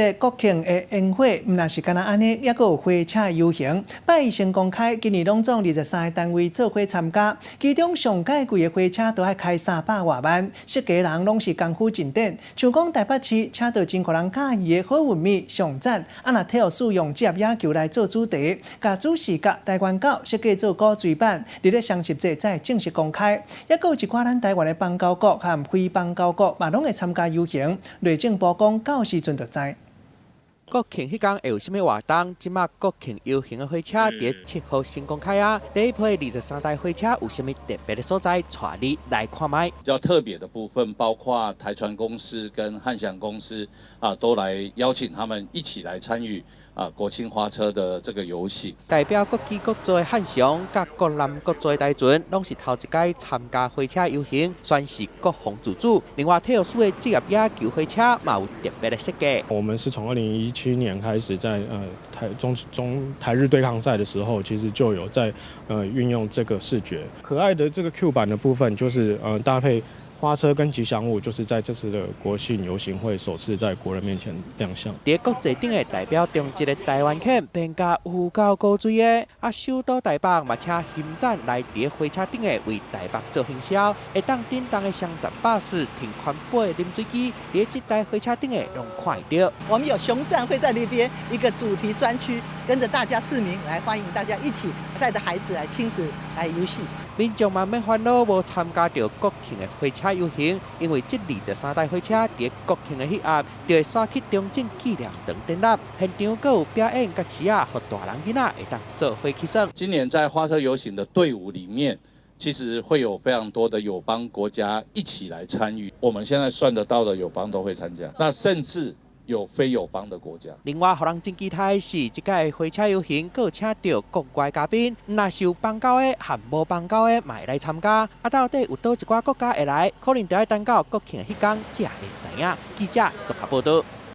這國慶的煙火，毋但是干焦按呢，猶閣有火車遊行。拜一先公開，今年攏總23個單位做伙參加，其中上蓋貴的火車都愛開300外萬，設計人攏是功夫進展。像講台北市請到真予人佮意的好運物熊讚，啊若體育署用這粒野球來做主題，共主視覺台灣狗設計做古錐版，佇咧雙十節才會正式公開。猶閣有一寡咱台灣的邦交國和非邦交國嘛攏會參加遊行。內政部講到時陣就知。國慶彼工會有啥物活動？這馬國慶遊行的火車佇7號先公開啊！第一批23台火車有啥物特別的所在？帶你來看覓。比較特別的部分，包括台船公司跟漢翔公司啊，都來邀請他們一起來參與啊國慶花車的這個遊行。代表國機國造的漢翔，佮國南國造的台船，攏是頭一擺參加火車遊行，宣示國防自主。另外，體育署的職業野球火車嘛有特別的設計。我們是從2017年開始在台中中台日對抗賽的時候，其實就有在運用這個視覺可愛的這個 Q 版的部分，就是搭配花車跟吉祥物，就是在這次的國慶遊行會首次在國人面前亮相。佇國際頂的代表中一个台灣犬，變甲有夠古錐的。啊，首都台北嘛請熊讚來佇火車頂的為台北做行銷，會當振動的雙層巴士、挺寬背的飲水機，佇這台火車頂的攏看會著。我們有熊讚會在那邊一個主題專區，跟着大家市民來歡迎大家一起帶着孩子來親子來遊戲。民眾嘛免煩惱無參加著國慶的火車遊行，因為這23台火車佇國慶的彼暗，就會徙去中正紀念堂展覽，現場閣有表演佮市仔，予大人囡仔會當做伙去耍。今年在花車遊行的隊伍裡面，其實會有非常多的友邦國家一起來參與。我們現在算得到的友邦都會參加，那甚至有非友邦的國家。另外，予人真期待的是，這屆火車遊行閣請著國外嘉賓，若是有邦交的和無邦交的，嘛會來參加。啊，到底有佗一寡國家會來，可能著愛等到國慶彼工才會知影。記者綜合報導。